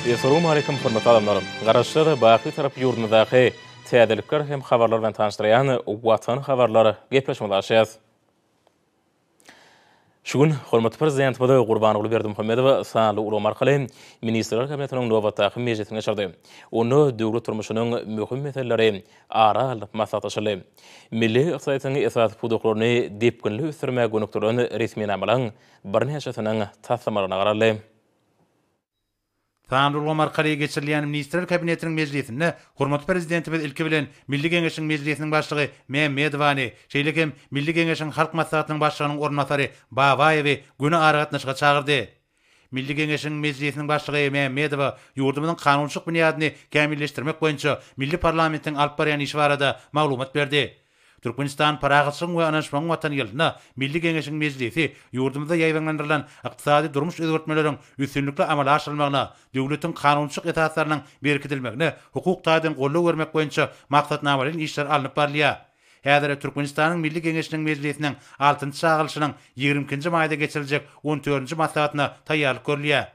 Essalawmaleýkim hormatly adamlar! Garaşsyz, baky Bitarap ýurdumyzdaky täzelikler hem habarlar bilen tanyşdyrýan Watan habarlar gepleşigimizi açýas. Şu gün hormatly Prezidentimiz Gurbanguly Berdimuhamedow sanly ulgam arkaly Ministrler Kabinetiniň nobatdaky mejlisini geçirdi. Onda döwlet durmuşynyň möhüm meseleleri ara alnyp maslahatlaşyldy. Milli ykdysadyýetiň esasy pudaklaryny depginli ösdürmäge gönükdirilen resminamalaryň birnäçesiniň taslamalaryna garaldy. Sanly ulgam arkaly geçirilýän Ministrler Kabinetiniň mejlisinde hormatly Prezidentimiz ilki bilen Milli Geňeşiň Mejlisiniň Başlygy Mämmedowany, şeýle hem Milli Geňeşiň Halk Maslahatynyň Başlygynyň orunbasary Babaýewi göni aragatnaşyga çagyrdy. Milli Geňeşiň Mejlisiniň Başlygy Mämmedowa ýurdumyzyň kanunçylyk binýadyny kämilleşdirmek boýunça milli parlamentiň alyp barýan işi barada maglumat berdi. Türkmenistan parahatçylygyň we ynanyşmagyň Watany ýylynda Milli Geňeşiň Mejlisi ýurdumyzda ýaýbaňlandyrylan ykdysady-durmuş özgertmeleriň üstünlikli amala aşyrylmagyna, döwletiň kanunçylyk esaslarynyň berkidilmegine hukuk taýdan goldaw bermek boýunça maksatnamalaýyn işler alnyp barylýar. Häzir Türkmenistanyň Milli Geňeşiniň Mejlisiniň altynjy çagyrylyşynyň 22-nji maýda geçiriljek on dördünji maslahatyna taýýarlyk görülýär.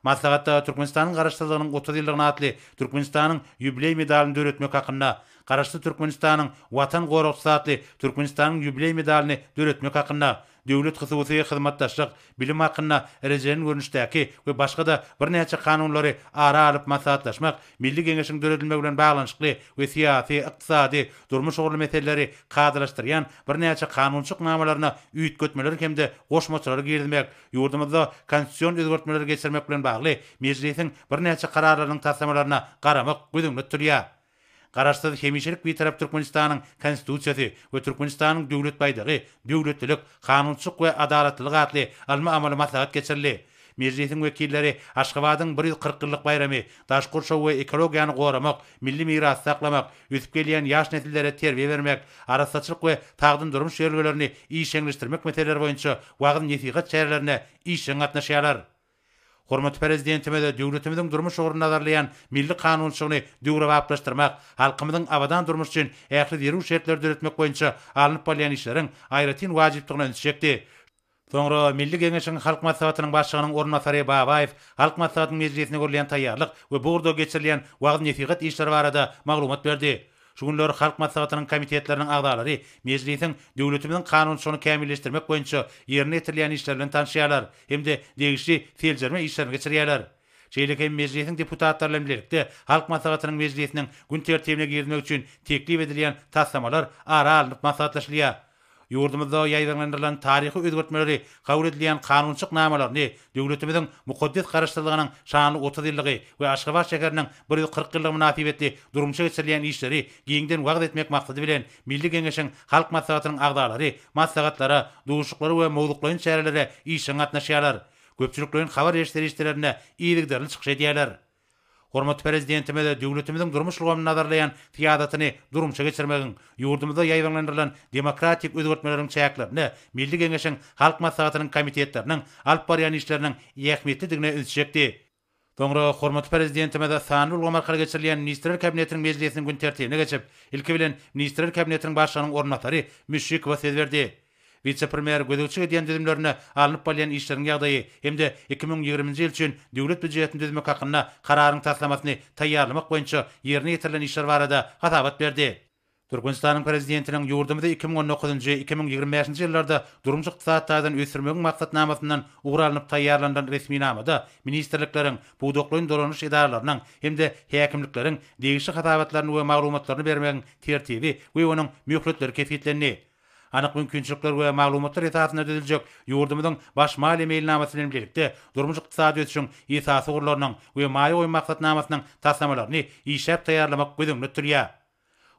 Maslahatda Türkmenistanyň Garaşsyzlygynyň 30 ýyllygyna atly Türkmenistanyň ýubileý medalyny döretmek hakynda, Garaşsyz Türkmenistanyň Watan goragçysy atly Türkmenistanyň ýubileý medalyny döretmek hakynda, Döwlet-hususy hyzmatdaşlyk, bilim hakynda rejelen görnüşdäki we başga-da birnäçe kanunlary ara alyp maslahatlaşmak Milli Geňeşiň döredilmegi bilen baglanyşykly we syýasy, ykdysady, durmuş ugurly meseleleri kadalaşdyrýan birnäçe kanunçylyk namalaryna üýtgetmeleri hem-de goşmaçalary girizmek, Ýurdumyzda konstitusion özgertmeleri geçirmek bilen bagly Mejlisiň birnäçe kararlarynyň taslamalaryna garamak göz öňünde tutulýar. Garaşsyz, hemişelik Bitarap Türkmenistanyň Konstitusiýasy we Türkmenistanyň Döwlet baýdagy, döwletlilik, kanunçylyk we adalatlylyk atly ylmy-amaly maslahat geçirildi. Mejlisiň wekilleri Aşgabadyň 140 ýyllyk baýramy, daşky gurşawy we ekologiýany goramak, milli mirasy saklamak, ösüp gelýän ýaş nesillere terbiýe bermek, arassaçylyk we sagdyn durmuş ýörelgelerini işjeňleşdirmek meseleleri boýunça wagyz-nesihat çärelerine işjeň gatnaşýarlar. Hormatly Prezidentimiz döwletimiziň durmuş ugruny nazarlaýan milli kanunçylygyny döwrebaplaşdyrmak, halkymyzyň abadan durmuşy üçin ähli zerur şertleri döretmek boýunça alnyp barylýan işleriň aýratyn wajypdygyna ünsi çekdi. Soňra Milli Geňeşiň Halk Maslahatynyň Başlygynyň orunbasary Babaýew Halk Maslahatynyň mejlisine görülýän taýýarlyk we bu ugurda geçirilýän wagyz-nesihat işleri barada maglumat berdi. Şu günler Halk Maslahatynyň komitetleriniň agzalary Mejlisiň döwletimiziň kanunçylygyny kämilleşdirmek boýunça ýerine ýetirilýän işler bilen tanyşýarlar hem-de degişli seljerme işlerini geçirýärler. Şeýle hem Mejlisiň deputatlary bilen bilelikde Halk Maslahatynyň mejlisiniň gün tertibine girizmek üçin teklip edilýän taslamalar ara alnyp maslahatlaşylýar. Ýurdumyzda ýaýbaňlandyrylan taryhy özgertmeleri, kabul edilýän kanunçylyk namalaryny döwletimiziň mukaddes Garaşsyzlygynyň şanly 30 ýyllygy we Aşgabat şäheriniň 140 ýyllygy mynasybetli durmuşa geçirilýän işleri giňden wagyz etmek maksady bilen, Milli Geňeşiň Halk Maslahatynyň agzalary maslahatlara, duşuşyklara we mowzuklaýyn çärelere işjeň gatnaşýarlar. Köpçülikleýin habar beriş serişdelerinde yzygiderli çykyş edýärler. Hormatly Prezidentimiz döwletimiziň durmuş ulgamyny nazarlaýan syýasatyny durmuşa geçirmegiň, ýurdumyzda ýaýbaňlandyrylan demokratik özgertmeleriň çäklerinde Milli Geňeşiň Halk Maslahatynyň komitetleriniň alyp barýan işleriniň ähmiýetlidigine ünsi çekdi. Soňra hormatly Prezidentimiz sanly ulgam arkaly geçirilýän Ministrler Kabinetiniň mejlisiniň gün tertibine geçip, ilki bilen Ministrler Kabinetiniň Başlygynyň orunbasary Müşşikowa söz berdi. Wise-premýer gözegçilik edýän düzümlerinde alnyp barylýan işleriň ýagdaýy hem-de 2020-nji ýyl üçin Döwlet býujetini düzmek hakynda Kararyň taslamasyny taýýarlamak boýunça ýerine ýetirilen işler barada hasabat berdi. Türkmenistanyň Prezidentiniň ýurdumyzy 2019-njy, 2025-nji ýyllarda durmuş-ykdysady taýdan ösdürmegiň maksatnamasyndan ugur alnyp taýýarlanylan resminamada ministrlikleriň, pudaklaýyn dolanyş edaralarynyň hem-de häkimlikleriň degişli hasabatlaryny we maglumatlaryny bermegiň tertibi we onuň möhletleri kesgitlendi. Anyk mümkinçilikler we maglumatlar esasynda düzüljek ýurdumyzyň Baş maliýe meýilnamasy bilen bilelikde durmuş-ykdysady ösüşiň esasy ugurlarynyň we maýa goýum maksatnamasynyň taslamalaryny işläp taýýarlamak göz öňünde tutulýar.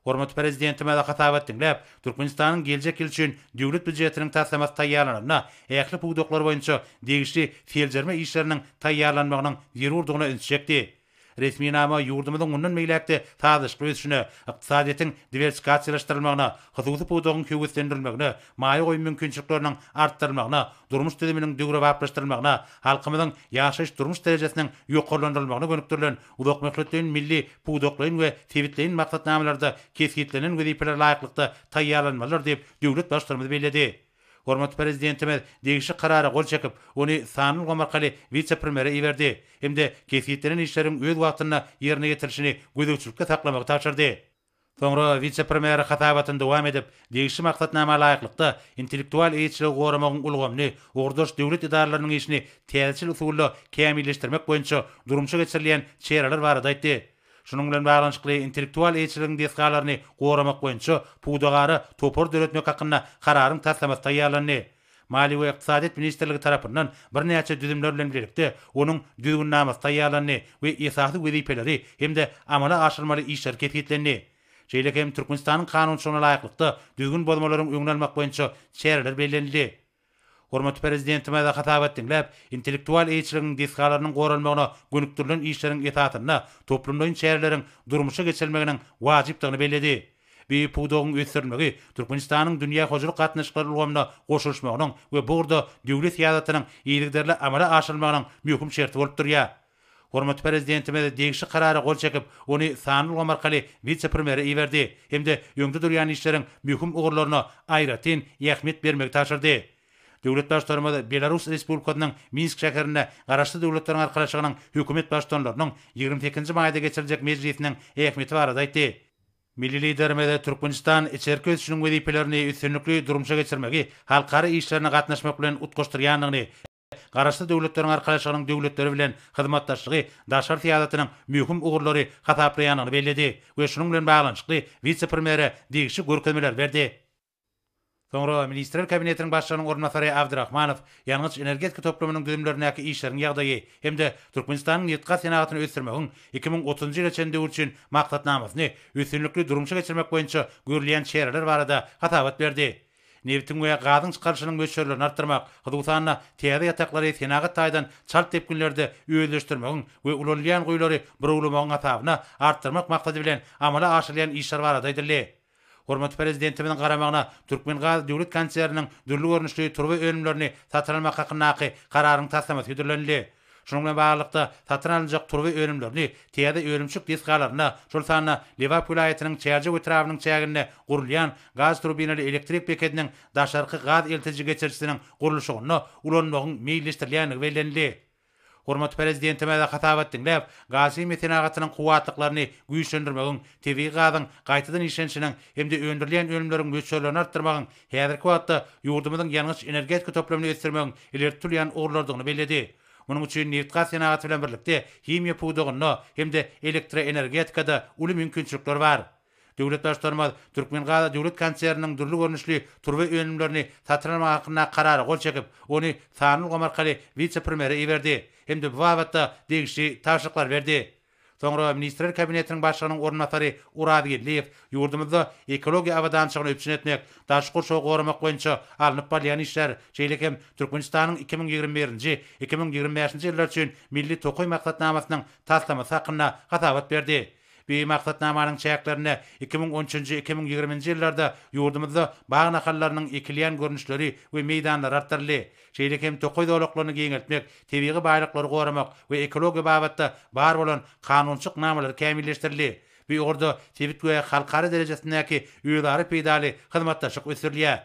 Hormatly Prezidentimiz hasabat diňläp, Türkmenistanyň geljek ýyl üçin Döwlet býujetiniň taslamasy taýýarlananda ähli pudaklar boýunça degişli seljerme işleriniň taýýarlanmagynyň zerurdygyna ünsi çekdi. Resminama ýurdumyzyň mundan beýläk-de sazlaşykly ösüşine, ykdysadyýetiň diwersifikasiýalaşdyrylmagyna, hususy pudagyň höweslendirilmegine, maýa goýum mümkinçilikleriniň artdyrylmagyna, durmuş düzüminiň döwrebaplaşdyrylmagyna, halkymyzyň ýaşaýyş-durmuş derejesiniň ýokarlandyrylmagyna gönükdirilen uzakmöhletleýin milli, pudaklaýyn we sebitleýin maksatnamalarda kesgitlenen wezipelere laýyklykda taýýarlanmalydyr diýip, döwlet Baştutanymyz belledi. Hormatly Prezidentimiz degişli Karara gol çekip, ony sanly ulgam arkaly wise-premýere iberdi hem-de kesgitlenen işleriň öz wagtynda ýerine ýetirilişini gözegçilikde saklamagy tabşyrdy. Soňra wise-premýer hasabatyny dowam edip, degişli maksatnama laýyklykda, intellektual eýeçiligi goramagyň ulgamyny, ugurdaş döwlet edaralarynyň işini täzeçil usulda kämilleşdirmek boýunça durmuşa geçirilýän çäreler barada aýtdy. Şunuň bilen baglanyşykly intellektual eýeçiligiň desgalaryny goramak boýunça pudagara topar döretmek hakynda Kararyň taslamasy taýýarlandy. Maliýe we ykdysadyýet ministrligi tarapyndan birnäçe düzümler bilen bilelikde onuň düzgünnamasy taýýarlandy we esasy wezipeleri hem-de amala aşyrylmaly işler kesgitlendi. Şeýle hem Türkmenistanyň kanunçylygyna laýyklykda düzgün bozmalaryň öňüni almak boýunça çäreler bellenildi. Hormatly Prezidentimiz hasabat diňläp, intellektual eýeçiligiň desgalarynyň goralmagyna gönükdirilen işleriň esasynda toplumlaýyn çäreleriň durmuşa geçirilmeginiň wajypdygyny belledi. Bu pudagyň ösdürilmegi Türkmenistanyň dünýä hojalyk gatnaşyklary ulgamyna goşulyşmagynyň we bu ugurda döwlet syýasatynyň yzygiderli amala aşyrylmagynyň möhüm şerti bolup durýar. Hormatly Prezidentimiz degişli Karara gol çekip, ony sanly ulgam arkaly wise-premýere iberdi hem-de öňde durýan işleriň möhüm ugurlaryna aýratyn ähmiýet bermegi tabşyrdy. Döwlet Baştutanymyz Belarus Respublikasynyň Minsk şäherinde Garaşsyz Döwletleriň Arkalaşygynyň Hökümet Baştutanlarynyň 28-nji maýda geçiriljek mejlisiniň ähmiýeti barada aýtdy. Milli Liderimiz Türkmenistan içerki ösüşiniň wezipelerini üstünlikli durmuşa geçirmegi halkara işlerine gatnaşmak bilen utgaşdyrýandygyny, Garaşsyz Döwletleriň Arkalaşygynyň döwletleri bilen hyzmatdaşlygy daşary syýasatynyň möhüm ugurlary hasaplaýandygyny belledi we şunuň bilen baglanyşykly wise-premýere degişli görkezmeleri berdi. Soňra Ministrler Kabinetiniň Başlygynyň orunbasary Abdyrahmanow ýangyç-energetika toplumynyň düzümlerindäki işleriň ýagdaýy hem-de Türkmenistanyň nebitgaz senagatyny ösdürmegiň 2030-njy ýyla çenli döwür üçin maksatnamasyny üstünlikli durmuşa geçirmek boýunça görülýän çäreler barada hasabat berdi. Nebitiň we gazyň çykarylyşynyň möçberlerini artdyrmak, hususan-da, täze ýataklary senagat taýdan çalt depginlerde özleşdirmegiň we ulanylýan guýulary burawlamagyň hasabyna artdyrmak maksady bilen amala aşyrylýan işler barada aýdyldy. Hormatly Prezidentimiziň garamagyna Türkmengaz döwlet konserniniň dürli görnüşli turba önümlerini satyn almak hakyndaky Kararyň taslamasy hödürlenildi. Şunuň bilen baglylykda, satyn alynjak turba önümlerini täze önümçilik desgalarynda, şol sanda Lebap welaýatynyň Çärjew etrabynyň çäginde gurulýan gaz turbinaly elektrik bekediniň daşarky gaz eltiji geçirijisiniň gurluşygynda ulanmagyň meýilleşdirilýändigi bellenildi. Hormatly Prezidentimiz hasabat diňläp, gaz-himiýa senagatynyň kuwwatlyklaryny güýçlendirmegiň, tebigy gazyň gaýtadan işlenişiniň hem-de öndürilýän önümleriň möçberlerini artdyrmagyň häzirki wagtda ýurdumyzyň ýangyç-energetika toplumyny ösdürmegiň ileri tutulýan ugurlarydygyny belledi. Munuň üçin nebitgaz senagaty bilen birlikde himiýa pudagynda hem-de elektroenergetikada uly mümkinçilikler bar. Döwlet Baştutanymyz Türkmengaz döwlet konserniniň dürli görnüşli turba önümlerini satyn almak hakynda Karara gol çekip, ony sanly ulgam arkaly wise-premýere iberdi hem-de bu babatda degişli tabşyryklary berdi. Soňra Ministrler Kabinetiniň Başlygynyň orunbasary Urazgeldiýew ýurdumyzda ekologiýa abadançylygyny üpjün etmek, daşky gurşawy goramak boýunça alnyp barylýan işler, şeýle hem Türkmenistanyň 2021-nji, 2025-nji ýyllar üçin Milli tokaý maksatnamasynyň taslamasy hakynda hasabat berdi. Bu maksatnamanyň çäklerinde 2013-nji, 2020-nji ýyllarda ýurdumyzda bag nahallarynyň ekilýän görnüşleri we meýdanlary artdyryldy. Şeýle hem tokaý zolaklaryny giňeltmek, tebigy baýlyklary goramak we ekologiýa babatda bar bolan kanunçylyk namalary kämilleşdirildi. Bu ugurda sebit we halkara derejesindäki özara peýdaly hyzmatdaşlyk ösdürilýär.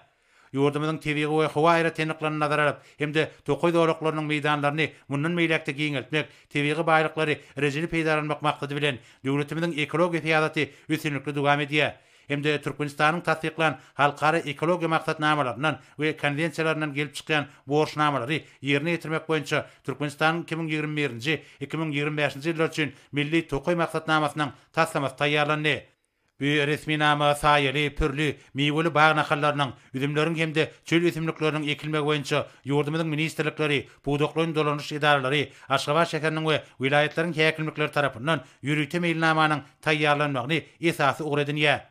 Ýurdumyzyň tebigy we howa aýratynlyklaryny nazara alyp hem-de tokaý zolaklarynyň meýdanlaryny mundan beýläk-de giňeltmek, tebigy baýlyklary rejeli peýdalanmak maksady bilen, döwletimiziň ekologiýa syýasaty üstünlikli dowam edýär hem-de Türkmenistanyň tassyklan halkara ekologiýa maksatnamalaryndan we konwensiýalaryndan gelip çykýan borçnamalary ýerine ýetirmek boýunça Türkmenistanyň 2021-nji, 2025-nji ýyllar üçin Milli tokaý maksatnamasynyň taslamasy taýýarlandy. Bu resminama saýaly, pürli, miweli bag nahallarynyň, üzümleriň hem-de çöl ösümlikleriniň ekilmegi boýunça ýurdumyzyň ministrlikleri, pudaklaýyn dolandyryş edaralary, Aşgabat şäheriniň we welaýatlaryň häkimlikleri tarapyndan ýörite meýilnamanyň taýýarlanmagyny esasy ugur edinýär.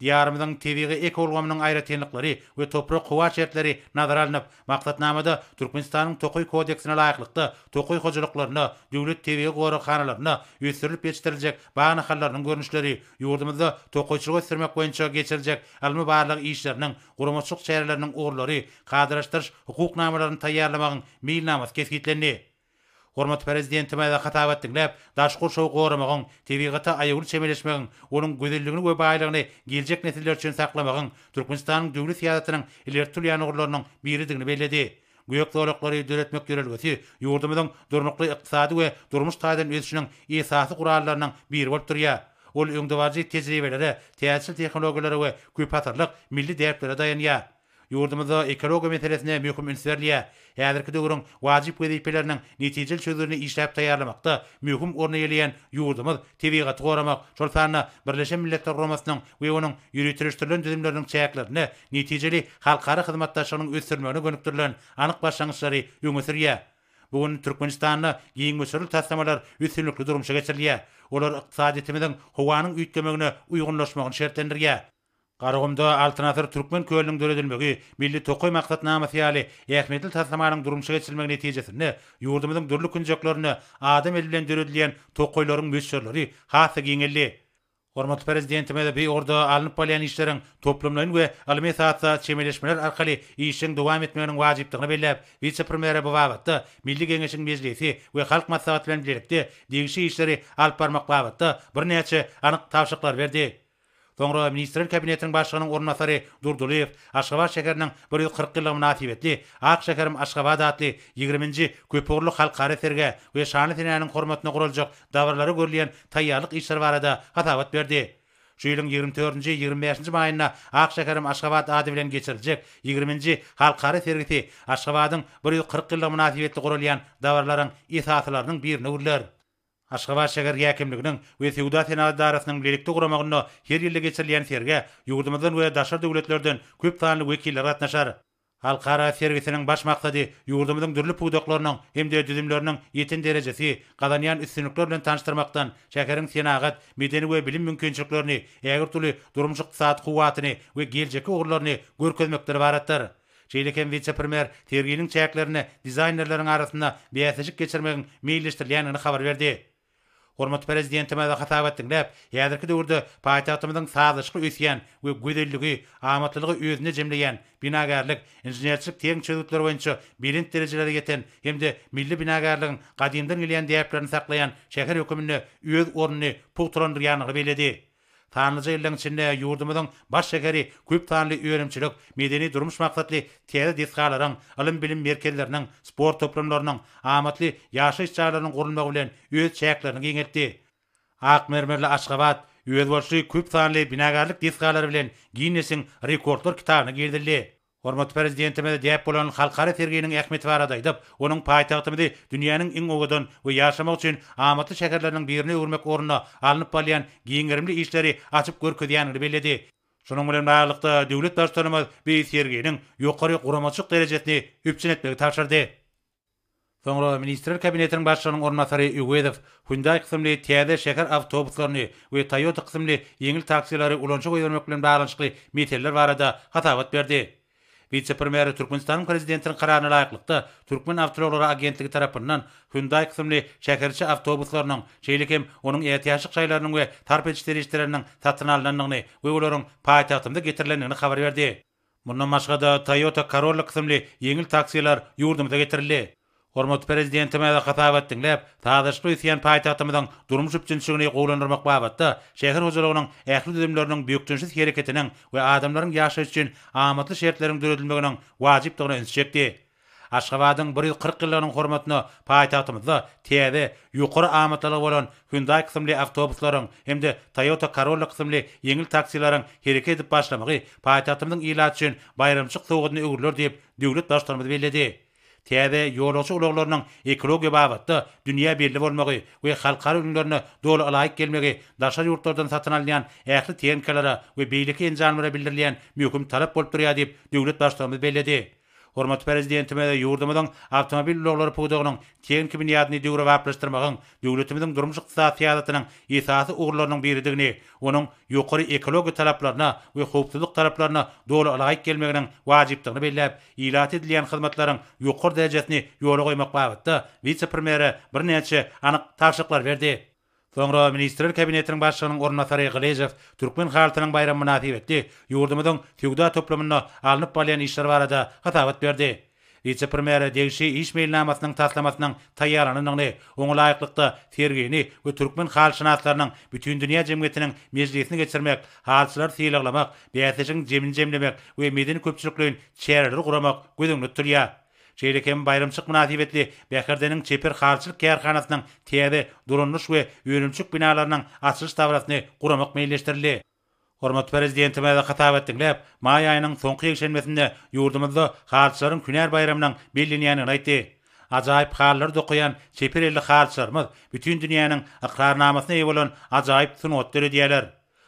Diýarymyzyň tebigy ekoulgamynyň aýratynlyklary we toprak-howa şertleri nazara alnyp, Maksatnamada Türkmenistanyň Tokaý kodeksine laýyklykda, tokaý hojalyklarynda, döwlet tebigy goraghanalarynda ösdürilip ýetişdiriljek bag nahallarynyň görnüşleri, ýurdumyzda tokaýçylygy ösdürmek boýunça geçiriljek ylmy-barlag işleriniň, guramaçylyk çäreleriniň ugurlary, kadalaşdyryş hukuk namalaryny taýýarlamagyň meýilnamasy kesgitlendi. Hormatly Prezidentimiz hasabat diňläp, daşky gurşawy goramagyň, tebigata aýawly çemeleşmegiň, onuň gözelligini we baýlygyny geljek nesiller üçin saklamagyň Türkmenistanyň döwlet syýasatynyň ileri tutulýan ugurlarynyň biridigini belledi. Gök zolaklary döretmek ýörelgesi ýurdumyzyň durnukly ykdysady we durmuş taýdan ösüşiniň esasy gurallarynyň biri bolup durýar. Ol öňdebaryjy tejribelere, täzeçil tehnologiýalara we köpasyrlyk milli däplere daýanýar. Ýurdumyzda ekologiýa meselesine möhüm üns berilýär. Häzirki döwrüň wajyp wezipeleriniň netijeli çözgüdini işläp taýýarlamakda möhüm orny eýeleýän ýurdumyz tebigaty goramak, şol sanda Birleşen Milletler Guramasynyň we onuň ýöriteleşdirilen düzümleriniň çäklerinde netijeli halkara hyzmatdaşlygynyň ösdürilmegine gönükdirilen anyk başlangyçlary öňe sürýär. Bu gün Türkmenistanda giň möçberli taslamalar üstünlikli durmuşa geçirilýär. Olar ykdysadyýetimiziň howanyň üýtgemegine uýgunlaşmagyny şertlendirýär. Garagumda Altyn asyr Türkmen kölüniň döredilmegi, Milli tokaý maksatnamasy ýaly ähmiýetli taslamanyň durmuşa geçirilmegi netijesinde ýurdumyzyň dürli künjeklerinde adam eli bilen döredilýän tokaýlaryň möçberleri has-da giňeldi. Hormatly Prezidentimiz bu ugurda alnyp barylýan işleriň toplumlaýyn we ylmy esasda çemeleşmeler arkaly işjeň dowam etmeginiň wajypdygyny belläp, wise-premýere bu babatda Milli Geňeşiň Mejlisi we Halk Maslahaty bilen bilelikde degişli işleri alyp barmak babatda birnäçe anyk tabşyryklary berdi. Soňra Ministrler Kabinetiniň Başlygynyň orunbasary Durdylyýew Aşgabat şäheriniň 140 ýyllygy mynasybetli Ak şäherim Aşgabat atly ýigriminji köpugurly halkara sergä we şanly senäniň hormatyna guraljak dabaralara görülýän taýýarlyk işleri barada hasabat berdi. Şu ýylyň ýigrimi dördünji, ýigrimi bäşinji maýynda Ak şäherim Aşgabat ady bilen geçiriljek ýigriminji halkara sergisi Aşgabadyň 140 ýyllygy mynasybetli guralýan dabaralaryň esasylarynyň birine öwrüler. Aşgabat şäher häkimliginiň we Söwda-senagat edarasynyň bilelikde guramagynda her ýylda geçirilýän sergä ýurdumyzdan we daşary döwletlerden köp sanly wekiller gatnaşar. Halkara sergisiniň baş maksady ýurdumyzyň dürli pudaklarynyň hem-de düzümleriniň ýeten derejesi, gazanýan üstünlikleri bilen tanyşdyrmakdan, şäheriň senagat, medeni we bilim mümkinçiliklerini, ägirt uly durmuş-ykdysady kuwwatyny we geljekki ugurlaryny görkezmekden ybaratdyr. Şeýle hem wise-premýer serginiň çäklerinde dizaýnerleriň arasynda bäsleşik geçirmegiň meýilleşdirilýändigini habar berdi. Hormatly Prezidentimiz hasabat diňläp, häzirki döwürde paýtagtymyzyň sazlaşykly ösýän we gözelligi, amatlylygy özünde jemleýän, binagärlik, inženerçilik-tehniki çözgütleri boýunça belent derejelere ýeten hem-de milli binagärligiň gadymdan gelýän däplerini saklaýan şäher höküminde öz ornuny pugtalandyrýandygyny belledi. Sanlyja ýyllaryň içinde ýurdumyzyň baş şäheri köp sanly önümçilik, medeni-durmuş maksatly täze desgalaryň, ylym-bilim merkezleriniň, sport toplumlarynyň, amatly ýaşaýyş jaýlarynyň gurulmagy bilen öz çäklerini giňeltdi. Ak mermerli Aşgabat özboluşly köp sanly binagärlik desgalary bilen Ginnesiň rekordlar kitabyna girizildi. Hormatly Prezidentimiz däp bolan halkara serginiň ähmiýeti barada aýdyp, onuň paýtagtymyzy dünýäniň iň owadan we ýaşamak üçin amatly şäherleriniň birine öwürmek ugrunda alnyp barylýan giň gerimli işleri açyp görkezýändigini belledi. Şunuň bilen baglylykda, döwlet Baştutanymyz bu serginiň ýokary guramaçylyk derejesini üpjün etmegi tabşyrdy. Soňra Ministrler Kabinetiniň Başlygynyň orunbasary Öwezow Hyundai kysymly täze şäher awtobuslaryny we Toyota kysymly ýeňil taksileri ulanyşa goýbermek bilen baglanyşykly meseleler barada hasabat berdi. Wise-premýer Türkmenistanyň Prezidentiniň Kararyna laýyklykda, Türkmenawtoulaglary agentligi tarapyndan Hyundai kysymly şäheriçi awtobuslarynyň, şeýle hem onuň ätiýaçlyk şaýlarynyň we sarp ediş serişdeleriniň satyn alnandygyny we olaryň paýtagtymyza getirilendigini habar berdi. Mundan başga-da, Toyota Corolla kysymly ýeňil taksiler ýurdumyza getirildi. Hormatly Prezidentimiz hasabat diňläp, sazlaşykly ösýän paýtagtymyzyň durmuş üpjünçiligini gowulandyrmak babatda şäher hojalygynyň ähli düzümleriniň bökdençsiz hereketiniň we adamlaryň ýaşaýşy üçin amatly şertleriň döredilmeginiň wajypdygyna ünsi çekdi. Aşgabadyň 140 ýyllygynyň hormatyna paýtagtymyzda täze, ýokary amatlylygy bolan Hyundai kysymly awtobuslaryň hem-de Toyota Corolla kysymly ýeňil taksileriň hereket edip başlamagy paýtagtymyzyň ilaty üçin baýramçylyk sowgadyna öwrüler diýip, döwlet Baştutanymyz belledi. Täze ýolagçy ulaglarynyň ekologiýa babatda dünýä belli bolmagy we halkara ülňülerine doly ylaýyk gelmegi daşary ýurtlardan satyn alynýan ähli tehnikalara we beýleki enjamlara bildirilýän möhüm talap bolup durýar diýip, döwlet Baştutanymyz belledi. Hormatly Prezidentimiz ýurdumyzyň awtomobil ulaglary pudagynyň tehniki binýadyny döwrebaplaşdyrmagyň döwletimiziň durmuş-ykdysady syýasatynyň esasy ugurlarynyň biridigini, onuň ýokary ekologiýa talaplaryna we howpsuzlyk talaplaryna doly ylaýyk gelmeginiň wajypdygyny belläp, ilata edilýän hyzmatlaryň ýokary derejesini ýola goýmak babatda wise-premýere birnäçe anyk tabşyryklary berdi. Soňra Ministrler Kabinetiniň Başlygynyň orunbasary Gylyjow Türkmen halysynyň baýramy mynasybetli ýurdumyzyň söwda toplumynda alnyp barylýan işler barada hasabat berdi. Wise-premýere degişli iş meýilnamasynyň taslamasynyň taýýarlanandygyny, oňa laýyklykda sergini we türkmen halyşynaslarynyň Bütindünýä jemgyýetiniň mejlisini geçirmek, halyçylary sylaglamak, bäsleşigiň jemini jemlemek we medeni-köpçülikleýin çäreleri guramak göz öňünde tutulýar. Şeýle hem baýramçylyk mynasybetli Bäherdeniň çeper halyçylyk kärhanasynyň täze dolandyryş we önümçilik binalarynyň açylyş dabarasyny guramak meýilleşdirildi. Hormatly Prezidentimiz hasabat diňläp, maý aýynyň soňky ýekşenbesinde ýurdumyzda halyçylaryň hünär baýramynyň bellenýändigini aýtdy. Ajaýyp halylary dokaýan çeper elli halyçylarymyz bütin dünýäniň ykrarnamasyna eýe bolan ajaýyp sungat döredýärler.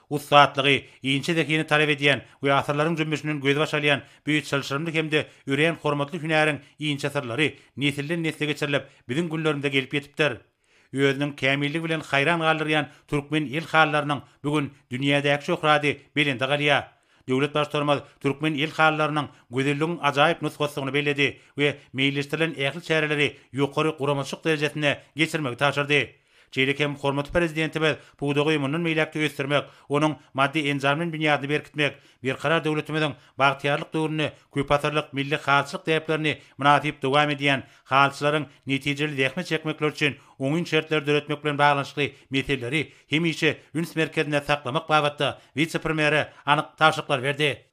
Ussatlygy, inçe zehini talap edýän we asyrlaryň jümmüşinden gözbaş alýan bu çylşyrymly hem-de örän hormatly hünäriň inçe syrlary nesilden-nesle geçirilip, biziň günlerimize gelip ýetipdir. Özüniň kämilligi bilen haýran galdyrýan türkmen el halylarynyň bu gün dünýädäki şöhraty belende galýar. Döwlet Baştutanymyz türkmen el halylarynyň gözelligiň ajaýyp nusgasydygyny belledi we meýilleşdirilen ähli çäreleri ýokary guramaçylyk derejesinde geçirmegi tabşyrdy. Şeýle hem hormatly Prezidentimiz pudagy mundan beýläk-de ösdürmek, onuň maddy-enjamlaýyn binýadyny berkitmek, Berkarar döwletimiziň bagtyýarlyk döwründe köpasyrlyk milli halyçylyk däplerini mynasyp dowam edýän halyçylaryň netijeli zähmet çekmekleri üçin oňyn şertleri döretmek bilen baglanyşykly meseleleri hemişe üns merkezinde saklamak babatda wise-premýere anyk tabşyryklary berdi.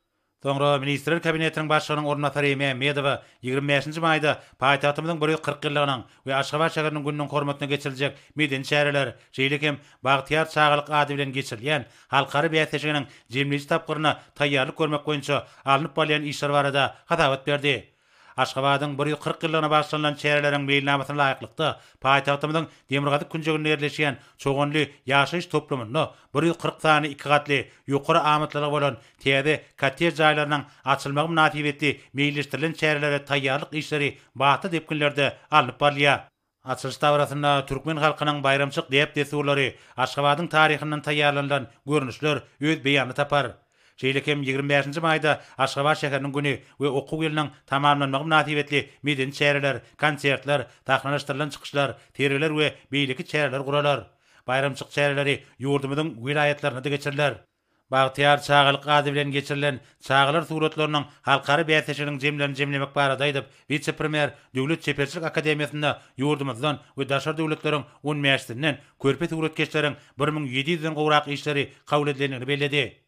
Soňra Ministrler Kabinetiniň Başlygynyň orunbasary Mämmedowa 25 bäşinji maýda paýtagtymyzyň 140 ýyllygynyň we Aşgabat şäheriniň gününiň hormatyna geçiriljek medeni çäreler, şeýle hem Bagtyýar çagalyk ady bilen geçirilýän halkara bäsleşiginiň jemleýji tapgyryna taýýarlyk görmek boýunça alnyp barylýan işler barada hasabat berdi. Aşgabadyň 140 ýyllygyna bagyşlanylan çäreleriň meýilnamasyna laýyklykda, paýtagtymyzyň demirgazyk künjeginde ýerleşýän Çoganly ýaşaýyş toplumynda 140 sany iki gatly, ýokary amatlylygy bolan täze kottej jaýlarynyň açylmagy mynasybetli meýilleşdirilen çärelere taýýarlyk işleri batly depginlerde alnyp barylýar. Açylyş dabarasynda türkmen halkynyň baýramçylyk däp-dessurlary, Aşgabadyň taryhyndan taýýarlanylan görnüşler öz beýanyny tapar. Şeýle hem 25 nji maýda Aşgabat şäheriniň güni we okuw ýylynyň tamamlanmagy mynasybetli medeni çäreler, konsertler, sahnalaşdyrylan çykyşlar, sergiler we beýleki çäreler guralar. Baýramçylyk çäreleri ýurdumyzyň welaýatlarynda-da geçiriler. Bagtyýar çagalyk ady bilen geçirilen çagalar suratlarynyň halkara bäsleşiginiň jemlerini jemlemek barada aýdyp, wise-premýer Döwlet çeperçilik akademiýasynda ýurdumyzdan we daşary döwletleriň on bäşisinden körpe suratkeşleriň 1700 den gowrak işleri kabul edilendigini belledi.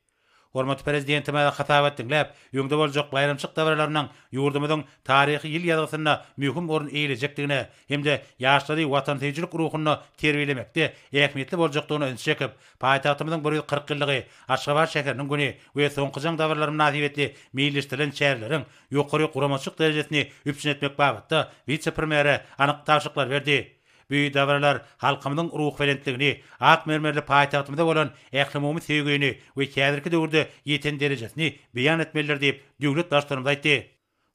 Hormatly Prezidentimiz hasabat diňläp, öňde boljak baýramçylyk dabaralarynyň ýurdumyzyň taryhy ýyl ýazgysynda möhüm orun eýelejekdigine hem-de ýaşlary watansöýüjilik ruhunda terbiýelemekde ähmiýetli boljakdygyna ünsi çekip, Paýtagtymyzyň 140 ýyllygy, Aşgabat şäheriniň güni we Soňky jaň dabaralary mynasybetli meýilleşdirilen çäreleriň ýokary guramaçylyk derejesini üpjün etmek babatda wise-premýere anyk tabşyryklary berdi. Bu dabaralar halkymyzyň ruhubelentligini, ak mermerli paýtagtymyza bolan ählumumy söýgüni we häzirki döwürde ýeten derejesini beýan etmelidir diýip, döwlet Baştutanymyz aýtdy.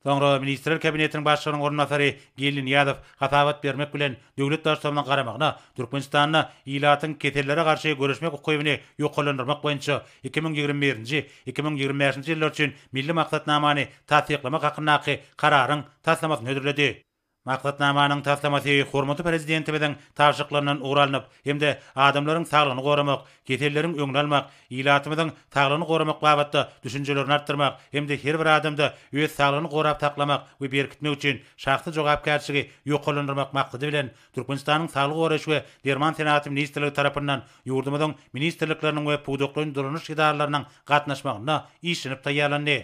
Soňra Ministrler Kabinetiniň Başlygynyň orunbasary Geldi Nyýazow hasabat bermek bilen, döwlet Baştutanynyň garamagyna Türkmenistanda ilatyň kesellere garşy göreşmek ukybyny ýokarlandyrmak boýunça 2021-nji, 2025-nji ýyllar üçin Milli maksatnamany tassyklamak hakyndaky Kararyň taslamasyny hödürledi. Maksatnamanyň taslamasy hormatly Prezidentimiziň tabşyryklaryndan ugur alnyp hem-de adamlaryň saglygyny goramak, keselleriň öňüni almak, ilatymyzyň saglygyny goramak babatda düşünjelerini artdyrmak hem-de her bir adamda öz saglygyny gorap saklamak we berkitmek üçin şahsy jogapkärçiligi ýokarlandyrmak maksady bilen Türkmenistanyň Saglygy goraýyş we derman senagaty ministrligi tarapyndan ýurdumyzyň ministrlikleriniň we pudaklaýyn dolanyş edaralarynyň gatnaşmagynda işlenip taýýarlandy.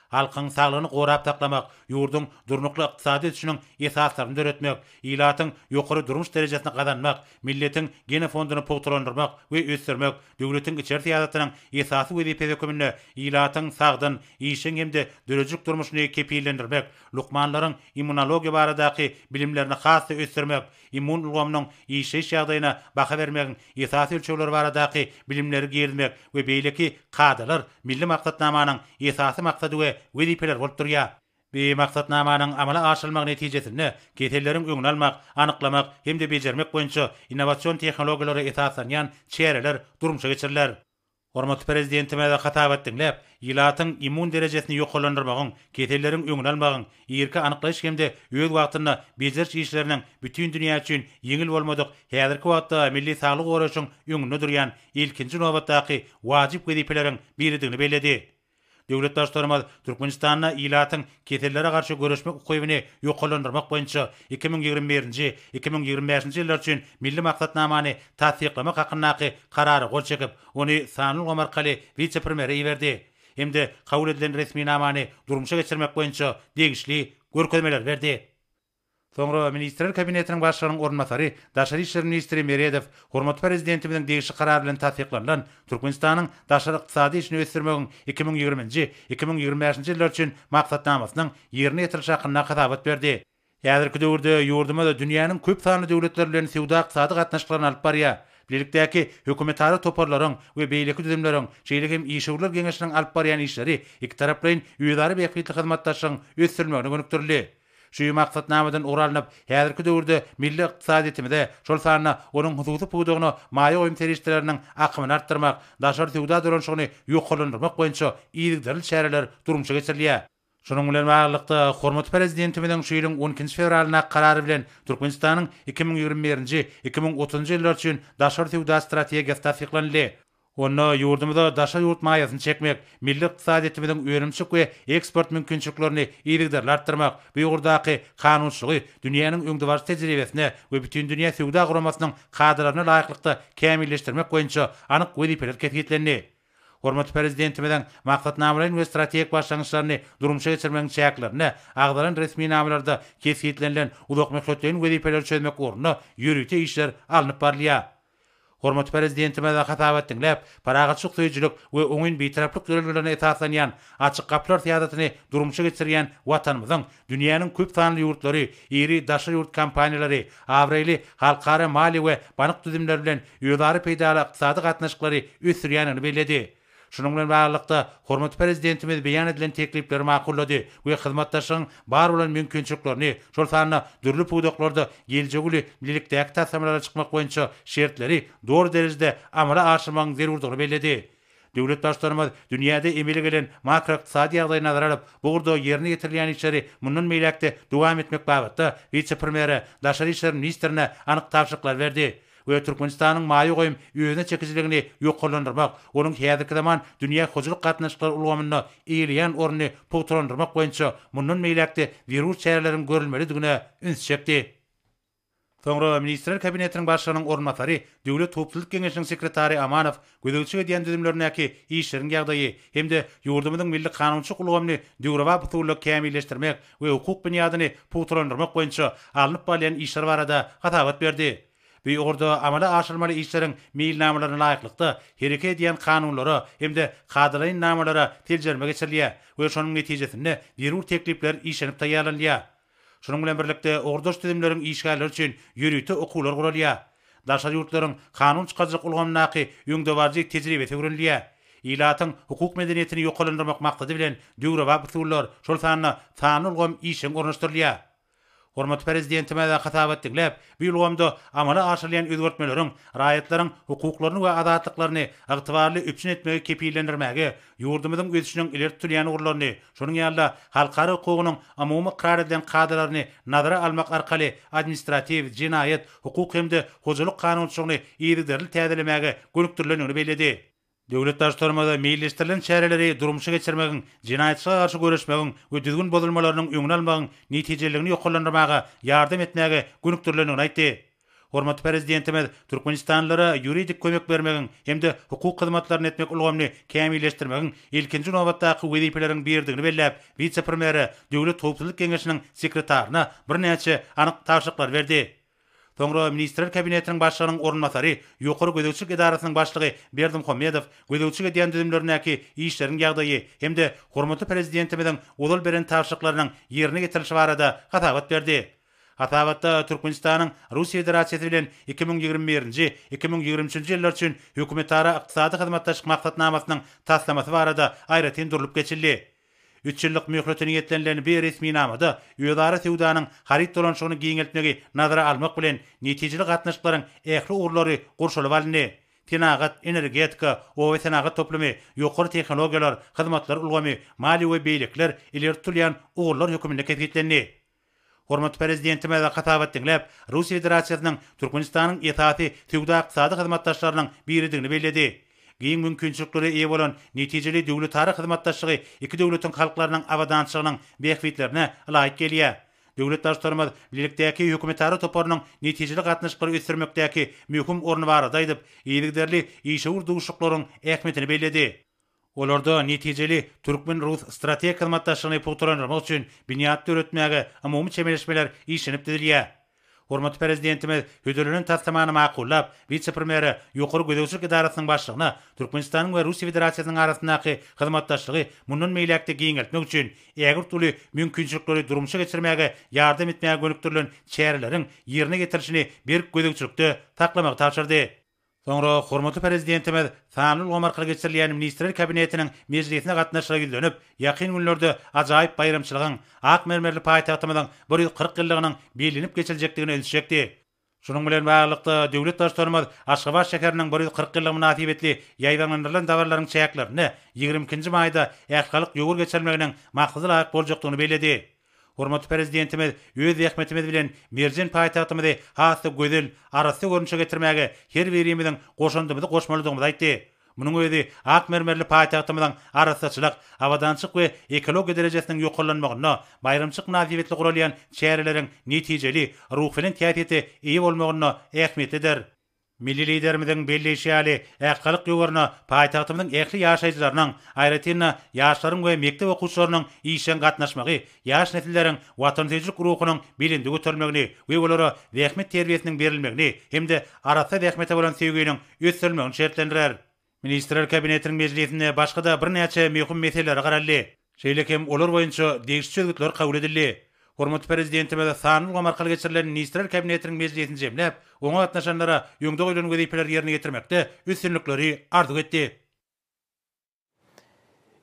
Halkyň saglygyny gorap saklamak, ýurduň durnukly ykdysady ösüşiniň esaslaryny döretmek, ilatyň ýokary durmuş derejesini gazanmak, milletiň genofonduny pugtalandyrmak we ösdürmek döwletiň içeri syýasatynyň esasy wezipesi höküminde ilatyň sagdyn, işjeň hem-de döredijilik durmuşyny kepillendirmek, lukmanlaryň immunologiýa baradaky bilimlerini has-da ösdürmek, immun ulgamynyň işleýiş ýagdaýyna baha bermegiň esasy ölçegleri baradaky bilimleri girizmek we beýleki kadalar Milli maksatnamanyň esasy maksady we wezipeleri bolup durýar. Bu maksatnamanyň amala aşyrylmagy netijesinde keselleriň öňüni almak, anyklamak hem-de bejermek boýunça innowasion tehnologiýalara esaslanýan çäreler durmuşa geçiriler. Hormatly Prezidentimiz hasabat diňläp, ilatyň immun derejesini ýokarlandyrmagyň, keselleriň öňüni almagyň, irki anyklaýyş hem-de öz wagtynda bejeriş işleriniň bütin dünýä üçin ýeňil bolmadyk häzirki wagtda milli saglygy goraýşyň öňünde durýan ilkinji nobatdaky wajyp wezipeleriň biridigini belledi. Döwlet Baştutanymyz Türkmenistanda ilatyň kesellere garşy göreşmek ukybyny ýokarlandyrmak boýunça 2021-nji, 2025-nji ýyllar üçin Milli maksatnamany tassyklamak hakyndaky Karara gol çekip, ony sanly ulgam arkaly wise-premýere iberdi hem-de kabul edilen resminamany durmuşa geçirmek boýunça degişli görkezmeleri berdi. Soňra Ministrler Kabinetiniň Başlygynyň orunbasary, daşary işler ministri Meredow hormatly Prezidentimiziň degişli Karary bilen tassyklanylan Türkmenistanyň daşary ykdysady işini ösdürmegiň 2020-nji, 2025-nji ýyllar üçin Maksatnamasynyň ýerine ýetirilişi hakynda hasabat berdi. Häzirki döwürde ýurdumyz dünýäniň köp sanly döwletleri bilen söwda-ykdysady gatnaşyklaryny alyp barýar. Bilelikdäki hökümetara toparlaryň we beýleki düzümleriň, şeýle hem işewürler geňeşiniň alyp barýan işleri ikitaraplaýyn özara bähbitli hyzmatdaşlygyň ösdürilmegine gönükdirildi. Şu maksatnamadan ugur alnyp, häzirki döwürde milli ykdysadyýetimize, şol sanda onuň hususy pudagyna maýa goýum serişdeleriniň akymyny artdyrmak, daşary söwda dolanyşygyny ýokarlandyrmak boýunça yzygiderli çäreler durmuşa geçirilýär. Şunuň bilen baglylykda, hormatly Prezidentimiziň şu ýylyň on ikinji fewralyndaky Karary bilen Türkmenistanyň 2021-nji, 2030-njy ýyllar üçin daşary söwda strategiýasy tassyklanyldy. Onda ýurdumyza daşary ýurt maýasyny çekmek, milli ykdysadyýetimiziň önümçilik we eksport mümkinçiliklerini yzygiderli artdyrmak, bu ugurdaky kanunçylygy dünýäniň öňdebaryjy tejribesine we Bütindünýä Söwda Guramasynyň kadalaryna laýyklykda kämilleşdirmek boýunça anyk wezipeler kesgitlendi. Hormatly Prezidentimiziň maksatnamalaýyn we strategik başlangyçlaryny durmuşa geçirmegiň çäklerinde agzalan resminamalarda kesgitlenilen uzakmöhletleýin wezipeleri çözmek ugrunda ýörite işler alnyp barylýar. Hormatly Prezidentimiz hasabat diňläp, parahatçylyk söýüjilik we oňyn Bitaraplyk ýörelgelerine esaslanýan Açyk gapylar syýasatyny durmuşa geçirýän Watanymyzyň dünýäniň köp sanly ýurtlary, iri daşary ýurt kompaniýalary, abraýly halkara maliýe we bank düzümleri bilen özara peýdaly ykdysady gatnaşyklary ösdürýändigini belledi. Şunuň bilen baglylykda, hormatly Prezidentimiz beýan edilen teklipleri makullady we hyzmatdaşlygyň bar bolan mümkinçiliklerini, şol sanda dürli pudaklarda geljegi uly bilelikdäki taslamalara çykmak boýunça şertleri doly derejede amala aşyrmagyň zerurdygyny belledi. Döwlet Baştutanymyz dünýäde emele gelen makroykdysady ýagdaýy nazara alyp, bu ugurda ýerine ýetirilýän işleri mundan beýläk-de dowam etmek babatda wise-premýere, daşary işler ministrine anyk tabşyryklary berdi. we Türkmenistanyň maýa goýum özüne çekijiligini ýokarlandyrmak, onuň häzirki zaman dünýä hojalyk gatnaşyklary ulgamynda eýeleýän ornuny pugtalandyrmak boýunça mundan beýläk-de zerur çäreleriň görülmelidigine ünsi çekdi. Soňra Ministrler Kabinetiniň Başlygynyň orunbasary, Döwlet howpsuzlyk geňeşiniň sekretary Amanow gözegçilik edýän düzümlerindäki işleriň ýagdaýy hem-de ýurdumyzyň milli kanunçylyk ulgamyny döwrebap usulda kämilleşdirmek we hukuk binýadyny pugtalandyrmak boýunça alnyp barylýan işler barada hasabat berdi. Bu ugurda amala aşyrylmaly işleriň meýilnamalaryna laýyklykda hereket edýän kanunlara hem-de kadalaýyn namalara seljerme geçirilýär we şonuň netijesinde zerur teklipler işlenip taýýarlanylýar. Şunuň bilen birlikde, ugurdaş düzümleriň işgärleri üçin ýörite okuwlar guralýar. Daşary ýurtlaryň kanun çykaryjylyk ulgamyndaky öňdebaryjy tejribesi öwrenilýär. Ilatyň hukuk medeniýetini ýokarlandyrmak maksady bilen döwrebap usullar, şol sanda sanly ulgam işjeň ornaşdyrylýar. Hormatly Prezidentimiz hasabat diňläp, bu ulgamda amala aşyrylýan özgertmeleriň raýatlaryň hukuklaryny we azatlyklaryny ygtybarly üpjün etmegi kepillendirmäge, ýurdumyzyň ösüşiniň ileri tutulýan ugurlaryny, şonuň ýaly-da halkara hukugynyň umumy ykrar edilen kadalaryny nazara almak arkaly administratiw, jenaýat, hukuk hem-de hojalyk kanunçylygyny yzygiderli täzelemäge gönükdirilendigini belledi. Döwlet Baştutanymyz meýilleşdirilen çäreleri durmuşa geçirmegiň, jenaýatçylyga garşy göreşmegiň we düzgün bozulmalarynyň öňüni almagyň netijeliligini ýokarlandyrmaga ýardam etmäge gönükdirilendigini aýtdy. Hormatly Prezidentimiz türkmenistanlylara ýuridik kömek bermegiň hem-de hukuk hyzmatlaryny etmek ulgamyny kämilleşdirmegiň ilkinji nobatdaky wezipeleriň biridigini belläp, wise-premýere, Döwlet howpsuzlyk geňeşiniň sekretaryna birnäçe anyk tabşyryklary berdi. Soňra Ministrler Kabinetiniň Başlygynyň orunbasary, Ýokary gözegçilik edarasynyň başlygy Berdimuhamedow gözegçilik edýän düzümlerindäki işleriň ýagdaýy hem-de hormatly Prezidentimiziň ozal beren tabşyryklarynyň ýerine ýetirilişi barada hasabat berdi. Hasabatda Türkmenistanyň Russiýa Federasiýasy bilen 2021-nji, 2023-nji ýyllar üçin hökümetara ykdysady hyzmatdaşlyk maksatnamasynyň taslamasy barada aýratyn durlup geçildi. Üç ýyllyk möhlete niýetlenilen bu resminamada özara söwdanyň haryt dolanyşygyny giňeltmegi nazara almak bilen, netijeli gatnaşyklaryň ähli ugurlary gurşalyp alyndy. Senagat, energetika, oba-senagat toplumy, ýokary tehnologiýalar, hyzmatlar ulgamy, maliýe we beýlekiler ileri tutulýan ugurlar hökmünde kesgitlendi. Hormatly Prezidentimiz hasabat diňläp, Russiýa Federasiýasynyň Türkmenistanyň esasy söwda-ykdysady hyzmatdaşlarynyň biridigini belledi. Giň mümkinçiliklere eýe bolan netijeli döwletara hyzmatdaşlygy iki döwletiň halklarynyň abadançylygynyň bähbitlerine ylaýyk gelýär. Döwlet Baştutanymyz bilelikdäki hökümetara toparynyň netijeli gatnaşyklary ösdürmekdäki möhüm orny barada aýdyp, yzygiderli işewür duşuşyklaryň ähmiýetini belledi. Olarda netijeli türkmen-rus strategik hyzmatdaşlygyny pugtalandyrmak üçin binýat döretmäge umumy çemeleşmeler işlenip düzülýär. Hormatly Prezidentimiz hödürlenen taslamany makullap, wise-premýere, Ýokary gözegçilik edarasynyň başlygyna Türkmenistanyň we Russiýa Federasiýasynyň arasyndaky hyzmatdaşlygy mundan beýläk-de giňeltmek üçin ägirt uly mümkinçilikleri durmuşa geçirmäge ýardam etmäge gönükdirilen çäreleriň ýerine ýetirilişini berk gözegçilikde saklamagy tabşyrdy. Soňra hormatly Prezidentimiz sanly ulgam arkaly geçirilýän Ministrler Kabinetiniň mejlisine gatnaşyga ýüzlenip, ýakyn günlerde ajaýyp baýramçylygyň, ak mermerli paýtagtymyzyň 140 ýyllygynyň bellenip geçiljekdigine ünsi çekdi. Şunuň bilen baglylykda, döwlet Baştutanymyz Aşgabat şäheriniň 140 ýyllygy mynasybetli ýaýbaňlandyrylan dabaralaryň çäklerinde 22-nji maýda ählihalk ýowar geçirilmeginiň maksada laýyk boljakdygyny belledi. Hormatly Prezidentimiz öz zähmetimiz bilen merjen paýtagtymyzy has-da gözel, arassa görnüşe getirmäge her birimiziň goşandymyzy goşmalydygymyzy aýtdy. Munuň özi ak mermerli paýtagtymyzyň arassaçylyk, abadançylyk we ekologiýa derejesiniň ýokarlanmagynda, baýramçylyk mynasybetli guralýan çäreleriň netijeli, ruhubelent häsiýete eýe bolmagynda ähmiýetlidir. Milli Liderimiziň belleýşi ýaly, ählihalk ýowaryna paýtagtymyzyň ähli ýaşaýjylarynyň, aýratyn-da, ýaşlaryň we mekdep okuwçylarynyň işjeň gatnaşmagy ýaş nesilleriň watansöýüjilik ruhunyň belende göterilmegini we olara zähmet terbiýesiniň berilmegini hem-de arassa zähmete bolan söýginiň ösdürilmegini şertlendirer. Ministrler Kabinetiniň mejlisinde başga-da birnäçe möhüm meselelere garaldy. Şeýle hem olar boýunça degişli çözgütler kabul edildi. Hormatly Prezidentimiz sanly ulgam arkaly geçirilen Ministrler Kabinetiniň mejlisini jemläp, oňa gatnaşanlara öňde goýlan wezipeleri ýerine ýetirmekde üstünlikleri arzuw etdi.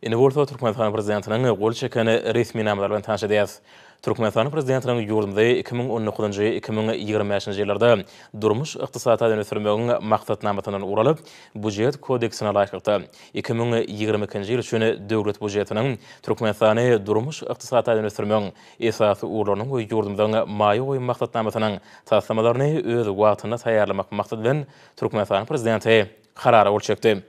Indi bolsa Türkmenistanyň Prezidentiniň gol çeken resminamalary bilen tanyş edýäris. Türkmenistanyň Prezidentiniň ýurdumyzy 2019-njy, 2025-nji ýyllarda durmuş-ykdysady taýdan ösdürmegiň maksatnamasyndan ugur alyp, Býujet kodeksine laýyklykda, 2022-nji ýyl üçin Döwlet býujetiniň Türkmenistany durmuş-ykdysady taýdan ösdürmegiň esasy ugurlarynyň we ýurdumyzyň maýa goýum maksatnamasynyň taslamalaryny öz wagtynda taýýarlamak maksady bilen Türkmenistanyň Prezidenti Karara gol çekdi.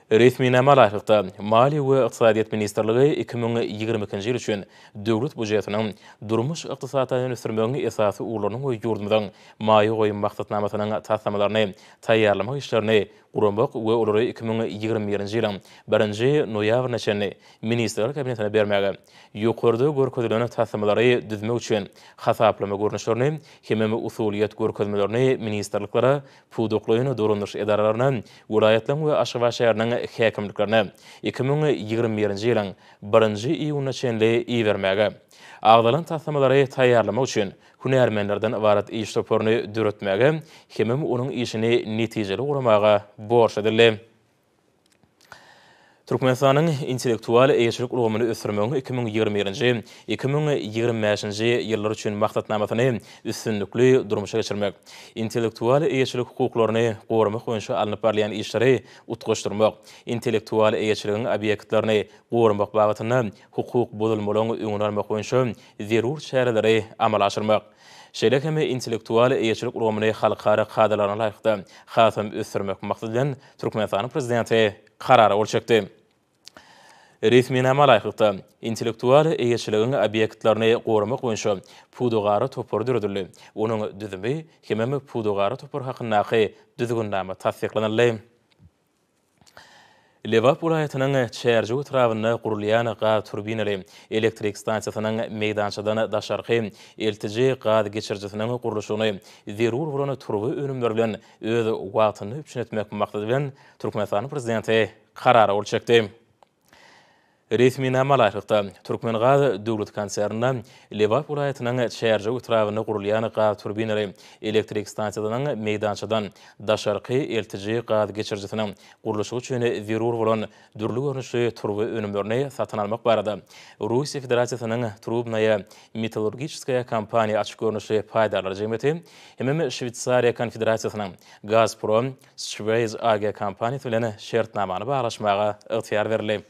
Resminama laýyklykda, Maliýe we ykdysadyýet ministrligi 2022-nji ýyl üçin Döwlet býujetiniň durmuş-ykdysady taýdan ösdürmegiň esasy ugurlarynyň we ýurdumyzyň maýa goýum maksatnamasynyň taslamalaryny taýýarlamak işlerini guramak we olary 2021-nji ýylyň birinji noýabryna çenli Ministrler Kabinetine bermäge, ýokarda görkezilen taslamalary düzmek üçin hasaplama görnüşlerini hemem usulyýet görkezmelerini ministrliklere, Pudaklaýyn dolandyryş edaralaryna, welaýatlaryň we Aşgabat şäheriniň häkimliklerine 2021-nji ýylyň birinji iýunyna çenli ibermäge, agzalan taslamalary taýýarlamak üçin hünärmenlerden ybarat iş toparyny döretmäge hemem onuň işini netijeli guramaga borçly edildi. Türkmenistanyň intellektual eýeçilik ulgamyny ösdürmegiň 2021-nji, 2025-nji ýyllar üçin maksatnamasyny üstünlikli durmuşa geçirmek, intellektual eýeçilik hukuklaryny goramak boýunça alnyp barylýan işleri utgaşdyrmak, intellektual eýeçiligiň obýektlerini goramak babatynda hukuk bozulmalaryň öňüni almak boýunça zerur çäreleri amala aşyrmak, şeýle hem intellektual eýeçilik ulgamyny halkara kadalaryna laýyklykda hasam ösdürmek maksady bilen Türkmenistanyň Prezidenti Karara gol çekdi. Resminama laýyklykda, intellektual eýeçiligiň obýektlerini goramak boýunça pudagara topary döredildi. Onuň düzümi hemem pudagara topary hakyndaky Düzgünnama tassyklanyldy. Lebap welaýatynyň Çärjew etrabynda gurulýan gaz turbinaly elektrik stansiýasynyň meýdançadan daşarky eltiji gaz geçirijisiniň gurluşygyny zerur bolan turba önümleri bilen öz wagtynda üpjün etmek maksady bilen, Türkmenistanyň Prezidenti Karara gol çekdi. Resminama laýyklykda, Türkmengaz döwlet konsernine Lebap welaýatynyň Çärjew etrabynda gurulýan gaz turbinaly elektrik stansiýasynyň meýdançadan daşarky eltiji gaz geçirijisiniň gurluşygy üçin zerur bolan dürli görnüşli turba önümlerini satyn almak barada Russiýa Federasiýasynyň Trubnaýa metallurgiçeskaýa kompaniýa açyk görnüşli paýdarlar jemgyýeti hemem Şweýsariýa Konfederasiýasynyň Gazprom Schweiz AG kompaniýasy bilen şertnamany baglaşmaga ygtyýar berildi.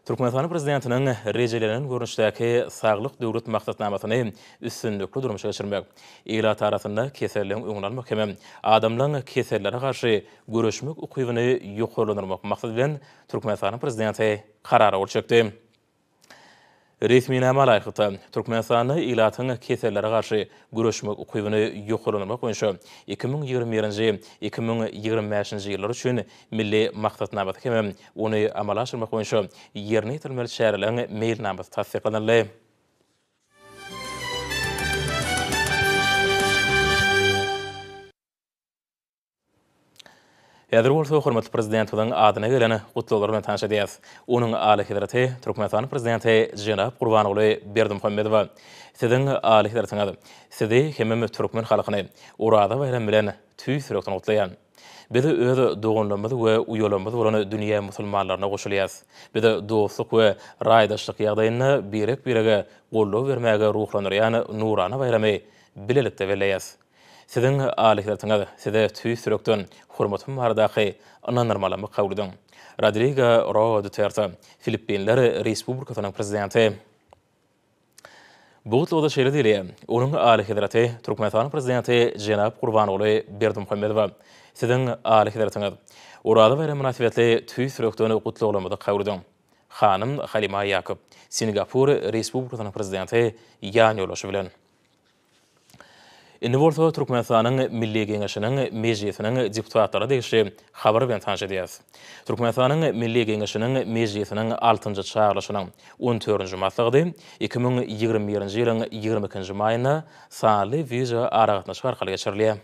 Türkmenistanyň Prezidentiniň rejelenen görnüşdäki Saglyk Döwlet maksatnamasyny üstünlikli durmuşa geçirmek, ilat arasynda keselleriň öňüni almak hem adamlaryň kesellere garşy göreşmek ukybyny ýokarlandyrmak maksady bilen Türkmenistanyň Prezidenti Karara gol çekdi. Resminama laýyklykda, Türkmenistanda ilatyň kesellere garşy göreşmek ukybyny ýokarlandyrmak boýunça 2021-nji, 2025-nji ýyllar üçin Milli maksatnamasy hemem ony amala aşyrmak boýunça ýerine ýetirilmeli çäreleriň meýilnamasy tassyklanyldy. Häzir bolsa hormatly Prezidentimiziň adyna gelen gutlaglar bilen tanyş edýäris. Onuň Alyhezreti Türkmenistanyň Prezidenti jenap Gurbanguly Berdimuhamedowa, Siziň Alyhezretiňiz, Sizi hemem türkmen halkyny Oraza baýramy bilen tüýs ýürekden gutlaýan. Biz öz doganlarymyz we uýalarymyz bolan dünýä musulmanlaryna goşulýarys. Biz dostluk we raýdaşlyk ýagdaýynda birek-birege goldaw bermäge ruhlandyrýan nurana baýramy bilelikde belleýäris. Siziň Alyhezretiňiz, size tüýs ýürekden hormatym baradaky ynandyrmalamy kabul ediň. Rodrigo Roa Duterte, Filippinler Respublikasynyň Prezidenti. Bu gutlagda şeýle diýilýär, Onuň Alyhezreti, Türkmenistanyň Prezidenti jenap Gurbanguly Berdimuhamedowa, Siziň Alyhezretiňiz, Oraza baýramy mynasybetli tüýs ýürekden gutlaglarymyzy kabul ediň. Hanym Halima Ýakob, Singapur Respublikasynyň Prezidenti ýanýoldaşy bilen. Indi bolsa Türkmenistanyň Milli Geňeşiniň Mejlisiniň deputatlaryna degişli habar bilen tanyş edýäris. Türkmenistanyň Milli Geňeşiniň Mejlisiniň altynjy çagyrylyşynyň on dördünji maslahaty 2021-nji ýylyň 22-nji maýynda sanly wideoaragatnaşyk arkaly geçirilýär.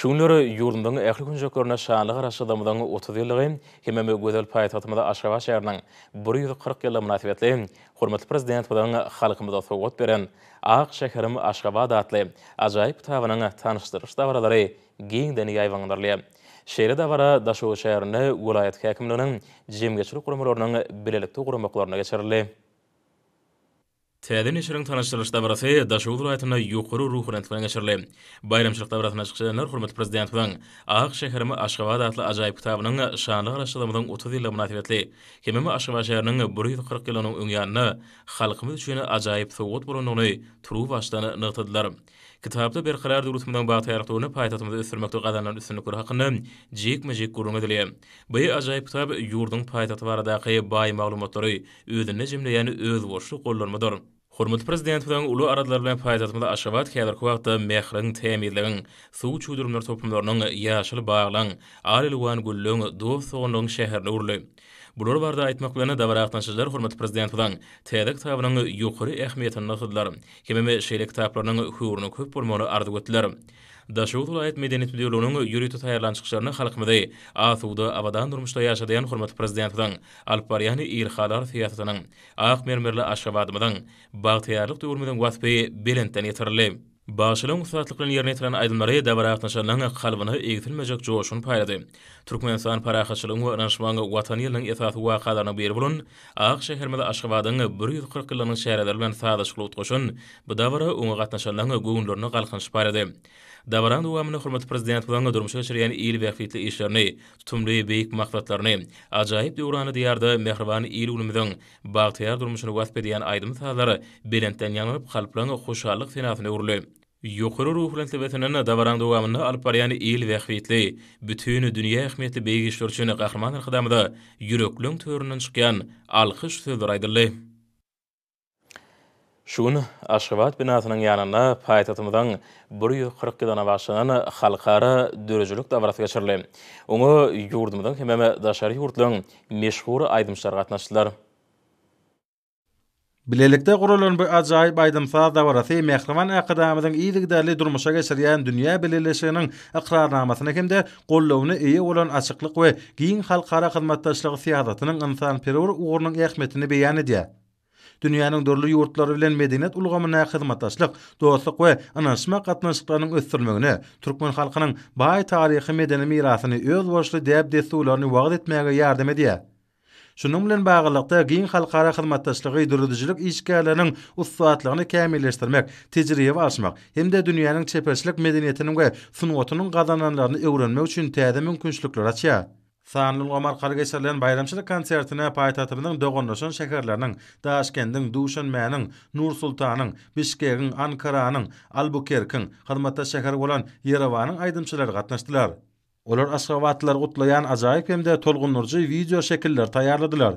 Şu günler ýurdumyzyň ähli künjeklerinde şanly Garaşsyzlygymyzyň 30 ýyllygy hemem gözel paýtagtymyz Aşgabat şäheriniň 140 ýyllygy mynasybetli hormatly Prezidentimiziň halkymyza sowgat beren Ak şäherim Aşgabat atly ajaýyp kitabynyň tanyşdyrylyş dabaralary giňden ýaýbaňlandyrylýar. Şeýle dabara Daşoguz şäherinde welaýat häkimliginiň jemgyýetçilik guramalarynyň bilelikde guramaklarynda geçirildi. Täze neşiriň tanyşdyrylyş dabarasy Daşoguz welaýatynda ýokary ruhubelentlik bilen geçirildi. Baýramçylyk dabarasynda çykyş edenler hormatly Prezidentimiziň Ak şäherim Aşgabat atly ajaýyp kitabynyň şanly Garaşsyzlygymyzyň 30 ýyllygy mynasybetli hemem Aşgabat şäheriniň 140 ýyllygynyň öň ýanynda halkymyz üçin ajaýyp sowgat bolandygyny turuwbaşdan nygtadylar. Kitapda Berkarar döwletimiziň bagtyýarlyk döwründe paýtagtymyzy ösdürmekde gazanylan üstünlikler hakynda jikme-jik gürrüň edilýär. Bu ajaýyp kitap ýurduň paýtagty baradaky baý maglumatlary özünde jemleýän özboluşly gollanmadyr. Hormatly Prezidentimiziň uly aladalary bilen paýtagtymyz Aşgabat häzirki wagtda mähriň, tämizligiň, suw çüwdürimler toplumlarynyň, ýaşyl baglaň, al-elwan gülleň, dost-doganlygyň şäherine öwrüldi. Bular barada aýtmak bilen, dabara gatnaşyjylar hormatly Prezidentimiziň täze kitabynyň ýokary ähmiýetini nygtadylar hemem şeýle kitaplarynyň höwrüniň köp bolmagyny arzuw etdiler. Daşoguz welaýat Medeniýet müdirliginiň ýörite taýýarlan çykyşlarynda halkymyzy asuda, abadan durmuşda ýaşadýan hormatly Prezidentimiziň alyp barýan ilhalar syýasatynyň, ak mermerli Aşgabadymyzyň, bagtyýarlyk döwrümiziň waspy belentden ýetirildi. Bagşylaryň ussatlyk bilen ýerine ýetiren aýdymlary dabara gatnaşanlaryň kalbyna egsilmejek joşgun paýlady. Türkmenistan parahatçylygyň we ynanyşmagyň Watany ýylynyň esasy wakalarynyň biri bolan ak şäherimiz Aşgabadyň 140 ýyllygynyň çäreleri bilen sazlaşykly utgaşan bu dabara oňa gatnaşanlaryň göwünlerine galkynyş paýlady. Dabaranyň dowamynda hormatly Prezidentimiziň durmuşa geçirýän il bähbitli işlerini, tutumly beýik maksatlaryny, ajaýyp döwranly Diýarda mähriban il-günümiziň bagtyýar durmuşyny wasp edýän aýdym-sazlar belentden ýaňlanyp, kalplaryň hoşallyk senasyna öwrüldi. Ýokary ruhubelentligesinden dabaranyň dowamynda alyp barýan il bähbitli, bütin dünýä ähmiýetli beýik işleri üçin Gahryman Arkadagymyza ýürekleň töründen çykýan alkyş sözleri aýdyldy. Şu gün Aşgabat binasynyň ýanynda paýtagtymyzyň 140 ýyllygyna bagyşlanan halkara döredijilik dabarasy geçirildi. Oňa ýurdumyzyň hemem daşary ýurtlaryň meşhur aýdymçylary gatnaşdylar. Bilelikde guralan bu ajaýyp aýdym-saz dabarasy mähriban Arkadagymyzyň yzygiderli durmuşa geçirýän dünýä bileleşiginiň ykrarnamasyna hem-de goldawyna eýe bolan açyklyk we giň halkara hyzmatdaşlygy syýasatynyň ynsanperwer ugrunyň ähmiýetini beýan edýär. Dünýäniň dürli ýurtlary bilen medeniýet ulgamyndaky hyzmatdaşlyk, dostluk we ynanyşmak gatnaşyklarynyň ösdürilmegine, türkmen halkynyň baý taryhy-medeni mirasyny, özboluşly däp-dessurlaryny wagyz etmäge ýardam edýär. Şunuň bilen baglylykda, giň halkara hyzmatdaşlygy döredijilik işgärleriniň ussatlygyny kämilleşdirmek, tejribe alyşmak hem-de dünýäniň çeperçilik medeniýetiniň we sungatynyň gazananlaryny öwrenmek üçin täze mümkinçilikleri açýar. Sanly ulgam arkaly geçirilen baýramçylyk konsertine paýtagtymyzyň doganlaşan şäherleriniň, Daşkendiň, Duşanbäniň, Nur-Sultanyň, Bişkegiň, Ankaranyň, Albukerkiň, hyzmatdaş şäher bolan Ýerewanyň aýdymçylary gatnaşdylar. Olar aşgabatlylary gutlaýan ajaýyp hem-de tolgundyryjy wideo şekilleri taýýarladylar.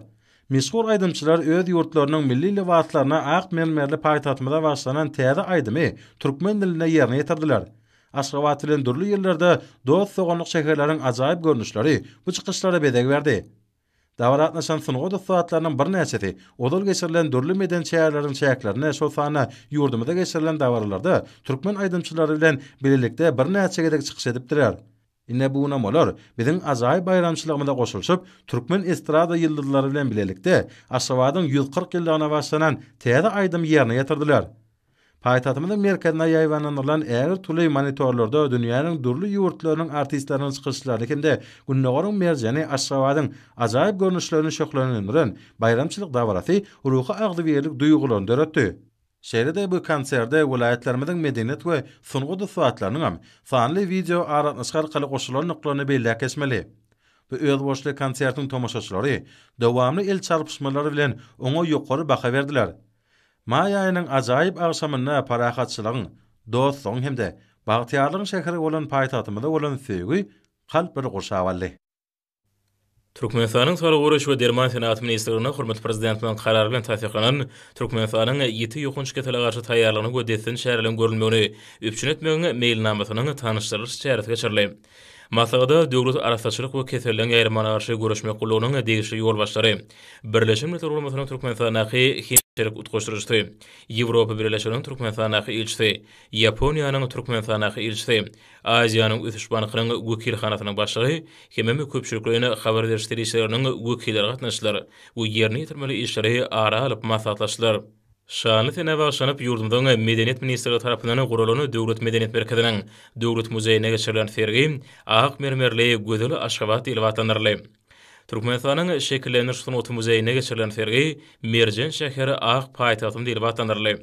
Meşhur aýdymçylar öz ýurtlarynyň milli lybaslaryna ak mermerli paýtagtymyza bagyşlanan täze aýdymy türkmen dilinde ýerine ýetirdiler. Aşgabat bilen dürli ýyllarda dost-doganlyk şäherleriň ajaýyp görnüşleri bu çykyşlara bezeg berdi. Dabara gatnaşan sungat ussatlarynyň birnäçesi ozal geçirilen dürli medeni çäreleriň çäklerinde, şol sanda ýurdumyzda geçirilen dabaralarda türkmen aýdymçylary bilen bilelikde birnäçe gezek çykyş edipdiler. Ine bu günem olar biziň ajaýyp baýramçylygymyza goşulyşyp, türkmen estrada ýyldyzlary bilen bilelikde Aşgabadyň 140 ýyllygyna bagyşlanan täze aýdymy ýerine ýetirdiler. Paýtagtymyzyň merkezinde ýaýbaňlandyrylan ägirt uly monitorlarda dünýäniň dürli ýurtlarynyň artistleriniň çykyşlaryny hem-de Gündogaryň merjeni Aşgabadyň ajaýyp görnüşlerini şöhlelendiren baýramçylyk dabarasy ruhy agzybirlik duýgularyny döretdi. Şeýle-de bu konserde welaýatlarymyzyň medeniýet we sungat ussatlarynyňam sanly wideo aragatnaşyk arkaly goşulandyklaryny belläp geçmeli. Bu özboluşly konsertiň tomaşaçylary dowamly el çarpyşmalary bilen oňa ýokary baha berdiler. Maý aýynyň ajaýyp agşamynda parahatçylygyň, dostlugyň hem-de bagtyýarlygyň şäheri bolan paýtagtymyza bolan söýgi kalplary gurşap aldy. Türkmenistanyň Saglygy goraýyş we derman senagaty ministrliginde hormatly Prezidentimiziň Karary bilen tassyklanan Türkmenistanyň ýiti ýokanç kesele garşy taýýarlygyny we dessin çäreleriň görülmegini üpjün etmegiň meýilnamasynyň tanyşdyrylyş çäresi geçirildi. Maslahata Döwlet arassaçylyk we keselleriň ýaýramagyna garşy göreşmek gullugynyň degişli ýolbaşçylary, Birleşen Milletler Guramasynyň Türkmenistandaky hemişelik utgaşdyryjysy, Ýewropa Bileleşiginiň Türkmenistandaky ilçisi, Ýaponiýanyň Türkmenistandaky ilçisi, Aziýanyň ösüş bankynyň wekilhanasynyň başlygy hemem köpçülikleýin habar beriş serişdeleriniň wekilleri gatnaşdylar we ýerine ýetirmeli işleri ara alyp maslahatlaşdylar. Şanly senä bagyşlanyp, ýurdumyzyň Medeniýet ministrligi tarapyndan guralan Döwlet medeniýet merkeziniň Döwlet muzeýinde geçirilen sergi Ak mermerli gözel Aşgabat diýlip atlandyryldy. Türkmenistanyň Şekillendiriş sungaty muzeýinde geçirilen sergi Merjen şäher ak paýtagtym diýlip atlandyryldy.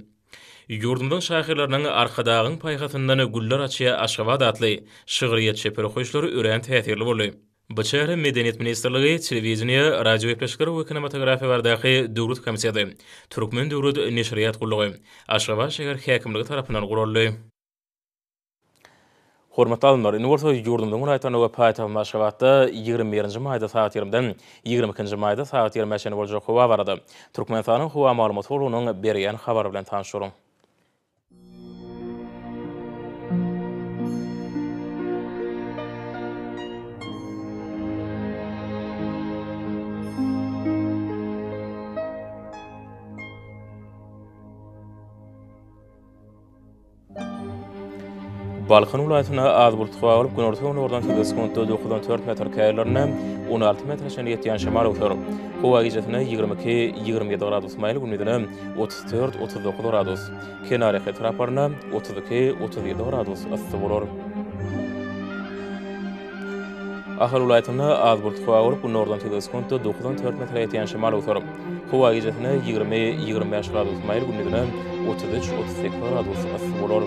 Ýurdumyzyň şahyrlarynyň Arkadagyň paýhasyndan güller açýar Aşgabat atly şygryýet çeper okaýyşlary örän täsirli boldy. Bu çäre Medeniýet ministrligi, Telewideniýe, radiogepleşikler we kinematografiýa baradaky döwlet komiteti, Türkmen döwlet neşirýat gullugy, Aşgabat şäher häkimligi tarapyndan guraldy. Hormatly alymlar, indi bolsa ýurdumyzyň welaýatlarynda we paýtagtymyz Aşgabatda 21-nji maýda sagat ýigrimden 22-nji maýda sagat ýigrimä çenli boljak howa barada Türkmenistanyň Howa maglumat gullugynyň berýän habary bilen tanyş boluň. Balkan welaýatynda az bulutly howa bolup, günorta-gündogardan sekiz sekuntda dokuzdan dört metr, käýerlerinde 16 metre çenli ýetýän şemal öwser. Howa gijesine 22, 27 gradus maýyl, gündizine 34, 39 gradus. Kenarýaka etraplarynda 32, 37 gradus yssy bolar. Ahal welaýatynda az bulutly howa bolup, günordan sekiz sekuntda dokuzdan dört metre ýetýän şemal öwser. Howa gijesine 20, 25 gradus maýyl, gündizine 33, 38 gradus yssy bolar.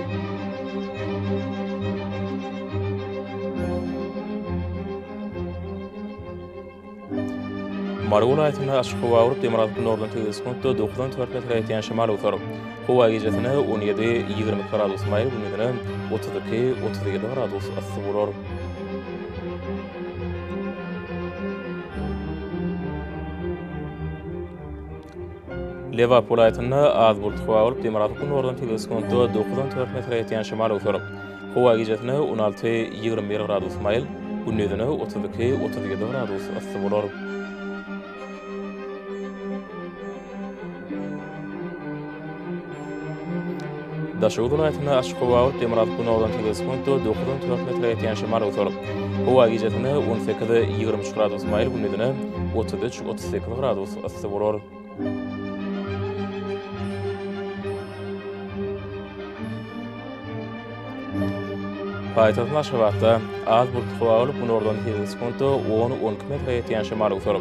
Mary welaýatynda açyk howa bolup, demirgazyk-günordan sekiz sekuntda dokuzdan dört metre ýetýän şemal öwser. Howa gijesine 17, 22 gradus maýyl, gündizine 32, 37 gradus yssy bolar. Lebap welaýatynda az bulutly howa bolup, demirgazyk-günordan sekiz sekuntda dokuzdan dört metre ýetýän şemal öwser. Howa gijesine 16, 21 gradus maýyl, gündizine 32, 37 gradus yssy bolar. Daşoguz welaýatynda açyk howa bolup, demirgazyk-günordan sekiz sekuntda dokuzdan dört metre ýetýän şemal öwser. Howa gijesine 18, 23 gradus maýyl, gündizine 33, 38 gradus yssy bolar. Paýtagtymyz Aşgabatda az bulutly howa bolup, günordan tizligi sekuntda on-on iki metre ýetýän şemal öwser.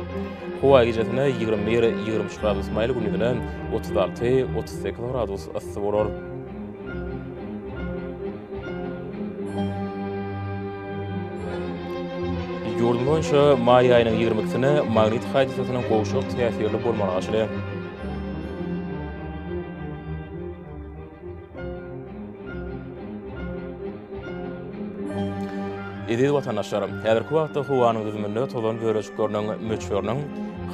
Howa gijesine 21, 23 gradus maýyl, gündizine 36, 38 gradus yssy bolar. Ýurdumyz boýunça maý aýynyň 22-sine magnit hadysasynyň gowşak täsirli bolmagyna garaşylýar. Eziz watandaşlar, häzirki wagtda howanyň düzüminde tozan bölejikleriniň möçberiniň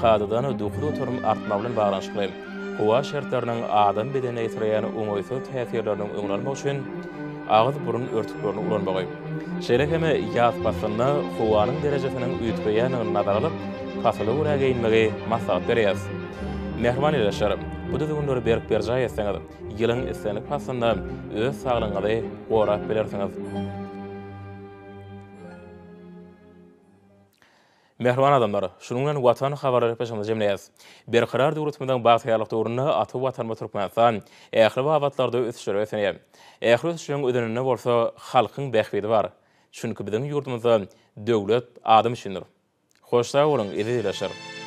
kadadan 9% artmagy bilen baglanyşykly howa şertleriniň adam bedenine ýetirýän oňaýsyz täsirleriniň öňüni almak üçin agyz-burun örtüklerini ulanmagy, şeýle hem ýaz paslynda howanyň derejesiniň üýtgeýändigini nazara alyp, pasyla görä geýinmegi maslahat berýäris. Mähriban ildeşler, bu düzgünleri berk berjaý etseňiz, ýylyň islendik paslynda öz saglygyňyzy gorap bilersiňiz. Mähriban adamlar, şunuň bilen Watan habarlar gepleşigimizi jemleýäris. Berkarar döwletimiziň bagtyýarlyk döwründe ata Watanymyz Türkmenistan ähli babatlarda ösüşlere beslenýär. Ähli ösüşleriň özeninde bolsa halkyň bähbidi bar. Çünki biziň ýurdumyzda döwlet adam üçindir. Hoş sag boluň, eziz ildeşler!